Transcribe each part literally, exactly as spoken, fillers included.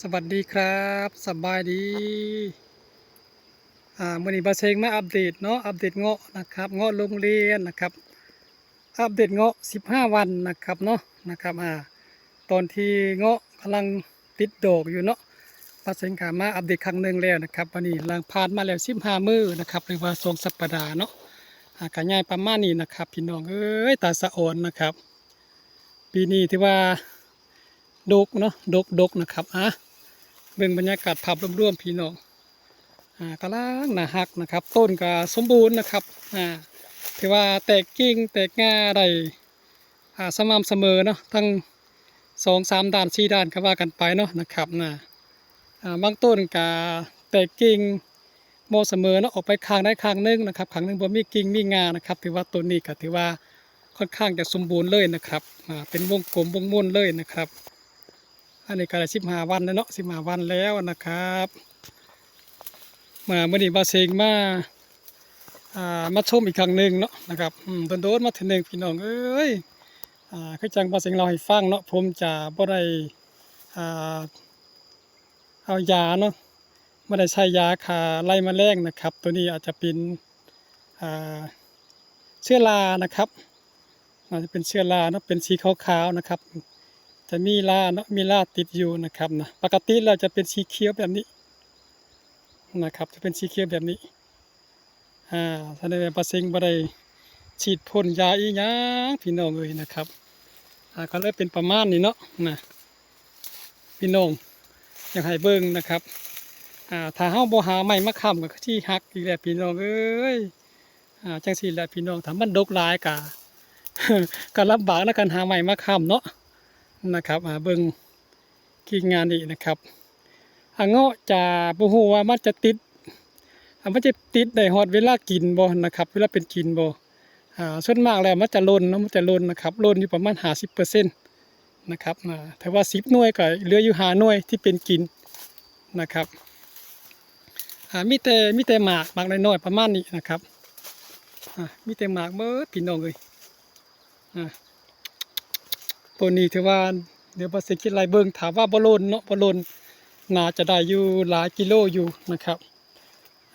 สวัสดีครับ สบายดี อ่า มื้อนี้บ่าวเซ็งมาอัปเดตเนาะ อัปเดตเงาะนะครับ เงาะโรงเรียนนะครับ อัปเดตเงาะสิบห้าวันนะครับเนาะ นะครับ อ่า ตอนที่เงาะกำลังติดดอกอยู่เนาะ บ่าวเซ็งก็มาอัปเดตครั้งหนึ่งแล้วนะครับ วันนี้หลังผ่านมาแล้วสิบห้ามื้อนะครับ หรือว่าสองสัปดาห์เนาะ อ่า ก็ใหญ่ประมาณนี้นะครับ พี่น้องเอ้ย ตาสะออนนะครับ ปีนี้ถือว่าดกเนาะ ดก ดกนะครับ อ่ะ เบิ่งบรรยากาศภาพรวมๆ พี่น้อง อ่า กำลังน่าฮักนะครับ ต้นก็สมบูรณ์นะครับ อ่า ถือว่าแตกกิ่งแตกงาได้ อ่า สม่ำเสมอเนาะ ทั้งสองสามด้าน สี่ด้านก็ว่ากันไปเนาะนะครับ นะ อ่า บางต้นก็แตกกิ่งบ่เสมอเนาะ ออกไปข้างใดข้างหนึ่งนะครับ ข้างหนึ่งบ่มีกิ่งมีงานะครับ ถือว่าต้นนี้ก็ถือว่าค่อนข้างจะสมบูรณ์เลยนะครับ อ่า เป็นวงกลมวงมนเลยนะครับ อันนี้ก็ได้สิบห้าวันแล้วเนาะ สิบห้าวันแล้วนะครับ มามื้อนี้บ่าวเซ็งมา อ่า มาชมอีกครั้งหนึ่งเนาะนะครับ อืม โดนๆ มาเทื่อหนึ่งพี่น้องเอ้ย อ่า คือจั่งบ่าวเซ็งเล่าให้ฟังเนาะ ผมจะบ่ได้ อ่า เอายาเนาะ บ่ได้ใช้ยาฆ่าไล่แมลงนะครับ ตัวนี้อาจจะเป็น อ่า เชื้อรานะครับ อาจจะเป็นเชื้อราเนาะ เป็นสีขาวๆ นะครับ จะมีราเนาะ มีราติดอยู่นะครับนะ ปกติแล้วจะเป็นสีเขียวแบบนี้นะครับ จะเป็นสีเขียวแบบนี้ อ่า แสดงว่าบ่าวเซ็งบ่ได้ฉีดพ่นยาอีหยังพี่น้องเอ้ยนะครับ อ่า ก็เลยเป็นประมาณนี้เนาะนะ พี่น้อง อยากให้เบิ่งนะครับ อ่า ถ้าเฮาบ่หาไม้มาค้ำก็คือสิหักอีกแล้วพี่น้องเอ้ย อ่า จั่งซี้แหละพี่น้อง ถ้ามันดกหลายก็ ก็ลำบากในการหาไม้มาค้ำเนาะ นะครับ อ่า เบิ่งกิ่งงานี่นะครับ อ่า เงาะจะบ่ฮู้ว่ามันจะติด อ่า มันจะติดได้ฮอดเวลากินบ่นะครับ เวลาเป็นกินบ่ อ่า ส่วนมากแล้วมันจะหล่นเนาะ มันจะหล่นนะครับ หล่นอยู่ประมาณห้าสิบเปอร์เซ็นต์นะครับ อ่า ถือว่าสิบหน่วยก็เหลืออยู่ห้าหน่วยที่เป็นกินนะครับ อ่า มีแต่ มีแต่หมาก หมากน้อยๆ ประมาณนี้นะครับ อ่า มีแต่หมากเบิดพี่น้องเอ้ย อ่า ตัวนี้ถือว่า เดี๋ยวบ่าวเซ็งคิดไล่เบิ่ง ถ้าว่าบ่หล่นเนาะ บ่หล่น น่าจะได้อยู่หลายกิโลอยู่นะครับ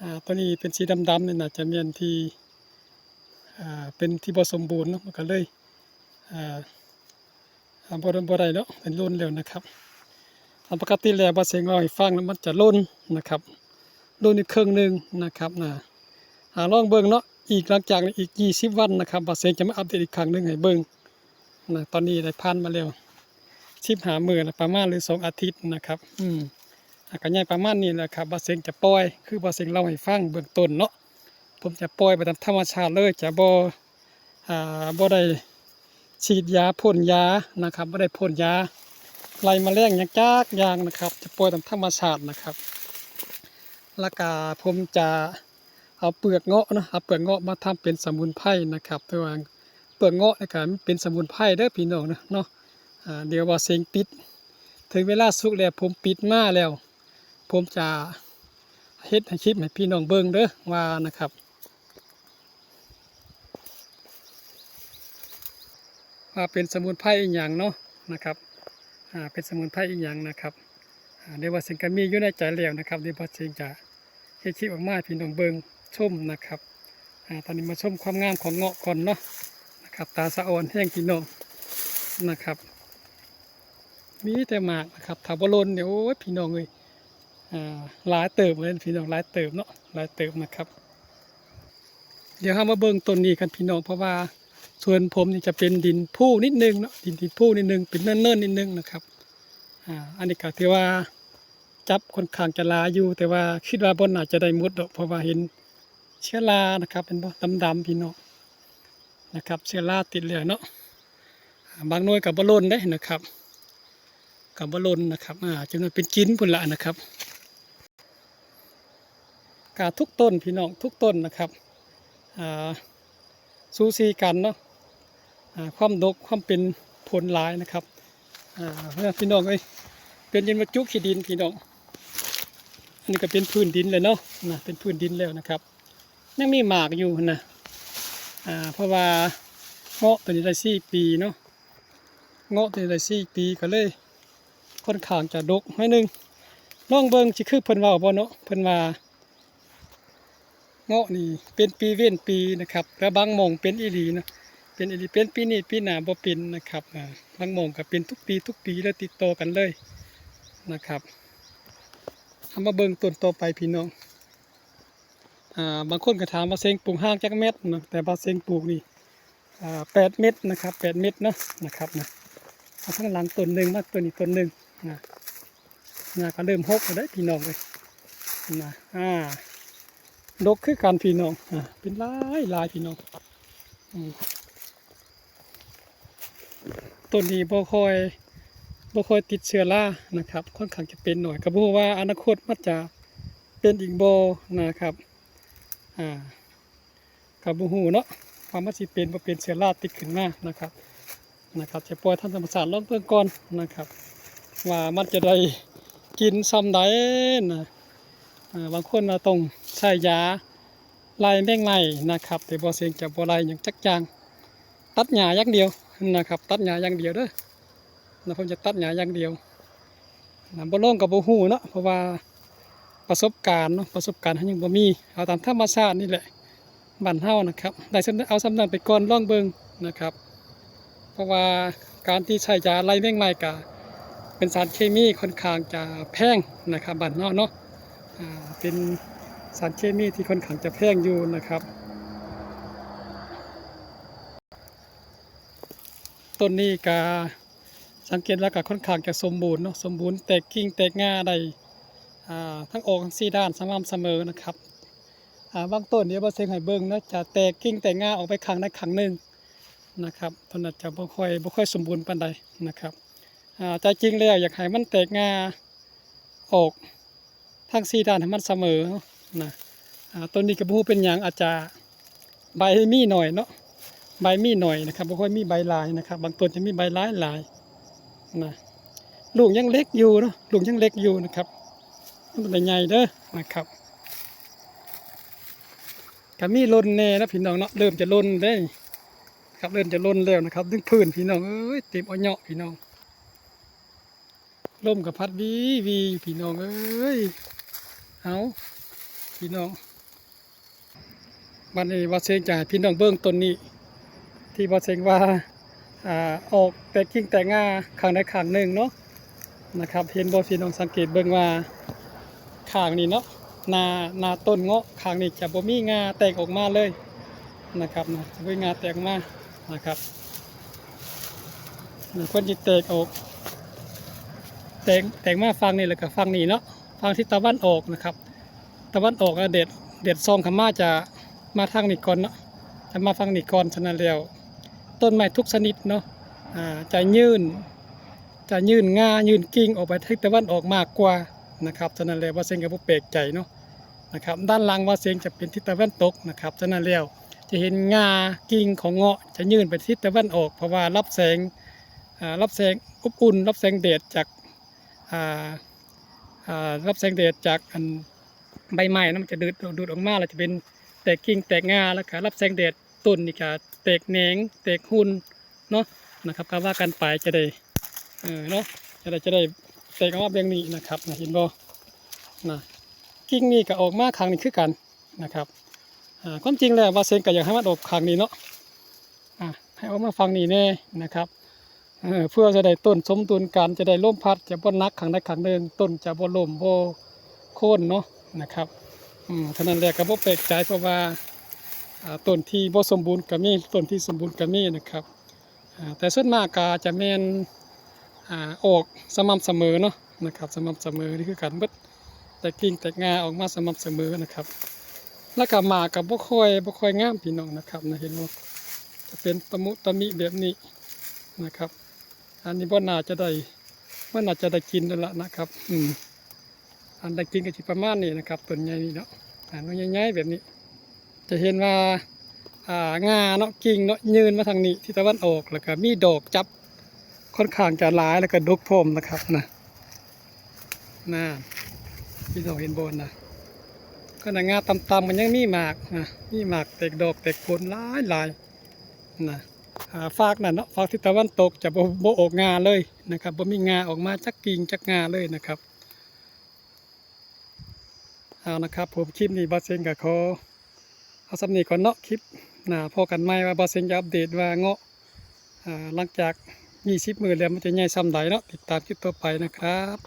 อ่า ตัวนี้เป็นสีดำๆ นี่น่าจะแม่นที่ อ่า เป็นที่บ่สมบูรณ์เนาะ มันก็เลย อ่า อ่า บ่ได้ บ่ได้เนาะ เป็นหล่นแล้วนะครับ อ่า ปกติแล้วบ่าวเซ็งเล่าให้ฟังแล้วมันจะหล่นนะครับ หล่นอีกครึ่งหนึ่งนะครับ นะ อ่า ลองเบิ่งเนาะ อีกหลังจากนี้อีกยี่สิบวันนะครับ บ่าวเซ็งจะมาอัปเดตอีกครั้งหนึ่งให้เบิ่งนะ ตอนนี้ได้ผ่านมาแล้วสิบห้ามื้อแล้ว ประมาณหรือสองอาทิตย์นะครับ อืม อ่า ก็ใหญ่ประมาณนี้แหละครับ บ่าวเซ็งจะปล่อย คือบ่าวเซ็งเล่าให้ฟังเบื้องต้นเนาะ ผมจะปล่อยไปตามธรรมชาติเลย จะบ่ อ่า บ่ได้ฉีดยาพ่นยานะครับ บ่ได้พ่นยาไล่แมลงหยังจักอย่างนะครับ จะปล่อยตามธรรมชาตินะครับ แล้วก็ผมจะเอาเปลือกเงาะเนาะ เอาเปลือกเงาะมาทำเป็นสมุนไพรนะครับ แต่ว่าเปลือกเงาะนี่ก็เป็นสมุนไพรเด้อพี่น้องเนาะ อ่า เดี๋ยวบ่าวเซ็งปิด ถึงเวลาสุกแล้วผมปิดมาแล้ว ผมจะเฮ็ดให้คลิปให้พี่น้องเบิ่งเด้อ ว่านะครับ ว่าเป็นสมุนไพรอีหยังเนาะนะครับ อ่า เป็นสมุนไพรอีหยังนะครับ อ่า เดี๋ยวบ่าวเซ็งก็มีอยู่ในใจแล้วนะครับ เดี๋ยวบ่าวเซ็งจะเฮ็ดคลิปออกมาให้พี่น้องเบิ่งชมนะครับ อ่า ตอนนี้มาชมความงามของเงาะก่อนเนาะนะครับ ตาสะออนแฮงพี่น้องนะครับ มีแต่หมากนะครับ ถ้าบ่หล่นเนี่ย โอ้ย พี่น้องเอ้ย อ่า หลายเติบเลยพี่น้อง หลายเติบเนาะ หลายเติบนะครับ เดี๋ยวเฮามาเบิ่งต้นนี้กันพี่น้อง เพราะว่าสวนผมนี่จะเป็นดินพูนิดนึงเนาะ ดิน ดินพูนิดนึง เป็นเนินๆ นิดนึงนะครับ อ่า อันนี้ก็ถือว่าจับค่อนข้างจะหลายอยู่ แต่ว่าคิดว่าบ่น่าจะได้หมดดอก เพราะว่าเห็นเชื้อรานะครับ เห็นบ่ ดำๆ พี่น้องนะครับ เชื้อราติดเลยเนาะ อ่า บางหน่วยก็บ่หล่นเด้นะครับ ก็บ่หล่นนะครับ อ่า จนมันเป็นกินพุ้นละนะครับ ก็ทุกต้นพี่น้อง ทุกต้นนะครับ อ่า สูสีกันเนาะ อ่า ความดก ความเป็นผลหลายนะครับ อ่า เนี่ยพี่น้องเอ้ย เป็นยันว่าจุขี้ดินพี่น้อง อันนี้ก็เป็นพื้นดินเลยเนาะ นะ เป็นพื้นดินแล้วนะครับ ยังมีหมากอยู่นะ อ่า เพราะว่าเงาะตัวนี้ได้สี่ปีเนาะ เงาะตัวนี้ได้สี่ปีก็เลยค่อนข้างจะดกหน่อยหนึ่ง ลองเบิ่งสิคือเพิ่นเว้าบ่เนาะ เพิ่นว่าเงาะนี่เป็นปีเว้นปีนะครับ แต่บางหม่องเป็นอีหลีนะ เป็นอีหลี เป็นปีนี้ปีหน้าบ่เป็นนะครับ อ่า บางหม่องก็เป็นทุกปีทุกปีเลย ติดต่อกันเลยนะครับ เอามาเบิ่งต้นต่อไปพี่น้อง อ่า บางคนก็ถามว่าเซงปลูกห่างจักเมตรเนาะ แต่ว่าเซงปลูกนี่ อ่า แปดเมตรนะครับ แปดเมตรเนาะ นะครับนะ เอาทั้งหลังต้นหนึ่งมาต้นนี้ต้นหนึ่งนะ หญ้าก็เริ่มหกแล้วเด้อพี่น้องเอ้ย นะ อ่า ดกคือกันพี่น้อง อ่า เป็นหลายหลายพี่น้อง อืม ต้นนี้บ่ค่อย บ่ค่อยติดเชื้อรานะครับ ค่อนข้างจะเป็นหน่อย ก็บ่ฮู้ว่าอนาคตมันจะเป็นอีกบ่นะครับ อ่า ก็บ่ฮู้เนาะ ว่ามันสิเป็นบ่เป็นเชื้อราติดขึ้นมานะครับ นะครับ จะปล่อยตามธรรมชาติลองเบิ่งก่อนนะครับ ว่ามันจะได้กินส่ำใดนะ อ่า บางคนว่าต้องใช้ยาไล่แมงไม้นะครับ แต่บ่เซงจะบ่ไล่หยังจักอย่าง ตัดหญ้าอย่างเดียวนะครับ ตัดหญ้าอย่างเดียวเด้อ นะ ผมจะตัดหญ้าอย่างเดียว นะ บ่ลองก็บ่ฮู้เนาะ เพราะว่าประสบการณ์เนาะ ประสบการณ์เรายังบ่มี เอาตามธรรมชาตินี่แหละ บ้านเฮานะครับ ได้ส่ำ เอาส่ำนั้นไปก่อน ลองเบิ่งนะครับ เพราะว่าการที่ใช้ยาไล่แมงไม้ก็เป็นสารเคมีค่อนข้างจะแพงนะครับ บ้านเฮาเนาะ อ่า เป็นสารเคมีที่ค่อนข้างจะแพงอยู่นะครับ ต้นนี้ก็สังเกตแล้วก็ค่อนข้างจะสมบูรณ์เนาะ สมบูรณ์ แตกกิ่งแตกงาได้ อ่า ทั้งออกทั้งสี่ด้านสม่ำเสมอนะครับ อ่า บางต้นเดี๋ยวบ่เซงให้เบิ่งเนาะ จะแตกกิ่งแตกงาออกไปข้างใดข้างหนึ่งนะครับ ต้นนั้นจะบ่ค่อย บ่ค่อยสมบูรณ์ปานใดนะครับ อ่า ใจจริงแล้วอยากให้มันแตกงาออกทั้งสี่ด้านให้มันเสมอนะ อ่า ต้นนี้ก็บ่ฮู้เป็นหยัง อาจจะใบมีหน่อยเนาะ ใบมีหน่อยนะครับ บ่ค่อยมีใบหลายนะครับ บางต้นจะมีใบหลายหลายนะ ลูกยังเล็กอยู่เนาะ ลูกยังเล็กอยู่นะครับ มันบ่ได้ใหญ่เด้อนะครับ ก็มีหล่นแน่นะพี่น้องเนาะ เริ่มจะหล่นเด้ครับ เริ่มจะหล่นแล้วนะครับ ดึงพื้นพี่น้องเอ้ย เต็มเอาเหยาะพี่น้อง ลมก็พัดวีวีอยู่พี่น้องเอ้ย เอาพี่น้อง บัดนี้บ่าวเซงจะให้พี่น้องเบิ่งต้นนี้ ที่บ่าวเซงว่า อ่า ออกแตกกิ่งแตกงาข้างใดข้างหนึ่งเนาะ นะครับ เห็นบ่พี่น้อง สังเกตเบิ่งว่าข้างนี้เนาะ หน้า หน้าต้นเงาะข้างนี้จะบ่มีงาแตกออกมาเลยนะครับนะ บ่มีงาแตกออกมานะครับ นะ เพิ่นสิแตกออก แตก แตกมาฝั่งนี้แล้วก็ฝั่งนี้เนาะ ฝั่งทิศตะวันออกนะครับ ตะวันออกอะ แดด แดดส่องเข้ามาจะมาทางนี้ก่อนเนาะ จะมาฝั่งนี้ก่อน ฉะนั้นแล้ว ต้นไม้ทุกชนิดเนาะ อ่า จะยื่น จะยื่นงา ยื่นกิ่งออกไปทิศตะวันออกมากกว่านะครับ ฉะนั้นแล้วบ่าวเซงก็บ่แปลกใจเนาะนะครับ ด้านหลังบ่าวเซงจะเป็นทิศตะวันตกนะครับ ฉะนั้นแล้วจะเห็นงากิ่งของเงาะจะยื่นไปทิศตะวันออก เพราะว่ารับแสง อ่า รับแสงอบอุ่น รับแสงแดดจาก อ่า อ่า รับแสงแดดจากอันใบไม้นะ มันจะดูด ดูดออกมา แล้วจะเป็นแตกกิ่งแตกงา แล้วก็รับแสงแดด ต้นนี่ก็แตกแหนง แตกฮุ่นเนาะ นะครับ ก็ว่ากันไป จะได้ เออ เนาะ จะได้ จะได้แตกออกมาแบบนี้นะครับ นะ เห็นบ่ นะ กิ่งนี่ก็ออกมาข้างนี้คือกันนะครับ อ่า ความจริงแล้วบ่าวเซงก็อยากให้มันออกข้างนี้เนาะ อ่า ให้ออกมาฝั่งนี้แน่นะครับ เออ เพื่อจะได้ต้นสมดุลกัน จะได้ลมพัดจะบ่หนักข้างใดข้างหนึ่ง ต้นจะบ่ล้มบ่โค่นเนาะนะครับ อืม ฉะนั้นแล้วก็บ่แปลกใจ เพราะว่า อ่า ต้นที่บ่สมบูรณ์ก็มี ต้นที่สมบูรณ์ก็มีนะครับ อ่า แต่ส่วนมากก็จะแม่น อ่า ออกสม่ำเสมอเนาะนะครับ สม่ำเสมอ นี่คือกันเบิด แตกกิ่งแตกงาออกมาสม่ำเสมอนะครับ แล้วก็หมากก็บ่ค่อย บ่ค่อยงามพี่น้องนะครับ นะ เห็นบ่ จะเป็นตะมุตะมิแบบนี้นะครับ อันนี้บ่น่าจะได้ บ่น่าจะได้กินแล้วล่ะนะครับ อืม อันได้กินก็สิประมาณนี้นะครับ ต้นใหญ่นี่เนาะ อ่า หน่วยใหญ่ๆแบบนี้ จะเห็นว่า อ่า งาเนาะ กิ่งเนาะ ยื่นมาทางนี้ ทิศตะวันออก แล้วก็มีดอกจับ ค่อนข้างจะหลาย แล้วก็ดกพร้อมนะครับ นะ นะ พี่น้องเห็นบ่นะ ขนาดงาต่ำๆ มันยังมีหมากนะ มีหมากแตกดอกแตกผลหลายๆ นะ อ่า ฟากนั่นเนาะ ฟากทิศตะวันตกจะบ่ บ่ออกงาเลยนะครับ บ่มีงาออกมาจักกิ่งจักงาเลยนะครับ เอานะครับผม คลิปนี้บ่าวเซ็งก็ขอเอาส่ำนี้ก่อนเนาะ คลิปหน้าพ้อกันใหม่ว่าบ่าวเซ็งจะอัปเดตว่าเงาะ อ่า หลังจากยี่สิบมื้อแล้วมันจะใหญ่ส่ำใดเนาะ ติดตามคลิปต่อไปนะครับ